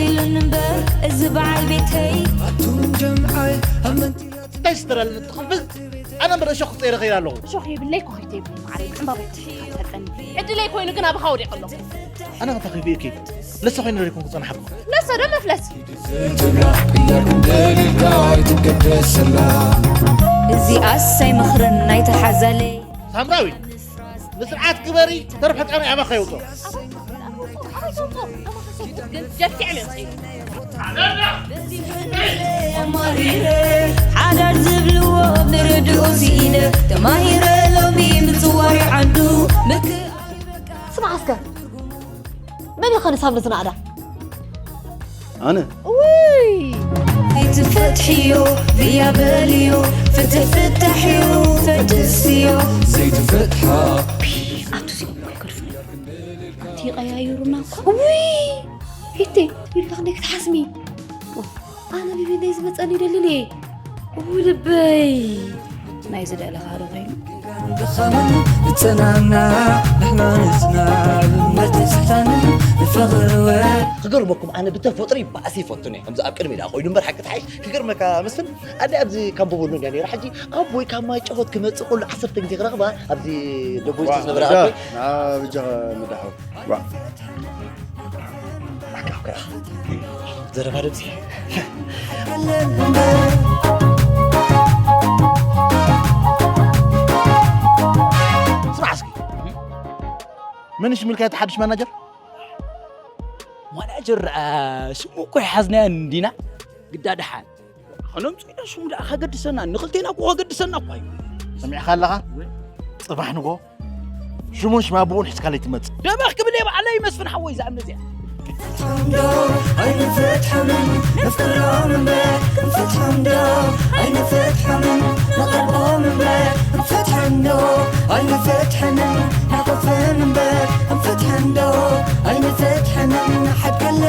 ኢሉን እምበር እዚ በዓል ቤተይ ኣቱም ጀምዓይ ኣመንቲ እንታይ ስትረል ንትኽፍዝ ኣነ ምረ ሸኹ ፀይረ ከይረ ኣለኹ። እሾኽ የብለይ ኮኺት የብለይ ማዕረይ ዕምባባ ትሽፍን ፈጠኒ ዕድለይ ኮይኑ ግን ኣባኻ ወዲቕ ኣለኹ። ኣነ ክተኺፊ እኪ ለሰ ኮይኑ ሪኩም ክፀናሓኩም ለሰ ዶ መፍለስ ትብላ እያልኩም ደሊልካ ኣይትገደሰላ እዚኣስ ኣይመኽርን ናይተሓዛለይ ሳምራዊ ንስርዓት ግበሪ ተርፍ ሕፃኑ ያባኻ ይውፅኦ። ግን ደፊዖም እዮም ፀይሩ ሓዳር ዝብልዎ ብርድኡ ስኢነ ተማሂረ ሎሚ ምፅዋር ዓዱ ምክ ስማዕ እስከ መን እዩ ኸ ንሳምሪ ዝነኣዳ? ኣነ ውይ ትፈትሕዮ ብያ በልዮ ፍትፍታሕዮ ፈትስዮ ዘይትፈትሓ ኣቱዚ ክርፍ ኣንቲ ቀያይሩና እኮ ውይ ሂቴ ይብላ ክንደይ ክትሓስሚ ኣነ ቢቢ ናይ ዝመፀኒ ይደልን እየ እው ልበይ ናይ ዝደለኻ ዶ ኮይኑ ድኻምን ንጸናና ንሕና ንጽና መተስሕታንን ንፈቕርወ ክገርመኩም ኣነ ብተፈጥሮ ይባእስ ይፈቱን እየ ከምዚ ኣብ ቅድሚ ዳ ኮይኑ እምበር ሓቂ ተሓይሽ ክገርመካ መስፍን ኣደ ኣብዚ ካምቦ በሎ እንዲያ ነይራ ሕጂ ኣቦይ ካብ ማይ ጨሆት ክመፅእ ከሎ ዓሰርተ ግዜ ክረኽባ ኣብዚ ደቦይ ዝነበረ ኣቦይ ብጃኻ ምዳሓው ዘረባ ድምፂ ስራሕ እስኪ መን ሽሚልካ እቲ ሓድሽ ማናጀር ማናጀር ሽሙ እኮ ይሓዝናዮ እንዲና ግዳ ድሓን ከነምፅኢና ሽሙ ደኣ ከገድሰና ንክልቴና እኮ ከገድሰና እኳ እዩ ሰሚዕካ ኣለኻ ፅባሕ ንጎ ሽሙን ሽማብኡን ሒዝካለይ ትመፅእ ደበኽ ክብል እየ ባዕለይ መስፍን ሓወይ ዝኣምነ እዚኣ ዶ ኣይንፈትሖምን ነፍቅሮም እምበር ክንፈትሖም ዶ ኣይንፈትሖምን ነቕርቦም እምበር ክንፈትሖም ዶ ኣይንፈትሐንን ናቆፈን እምበር ክንፈትሐን ዶ ኣይንፈትሐንን ሓድከለ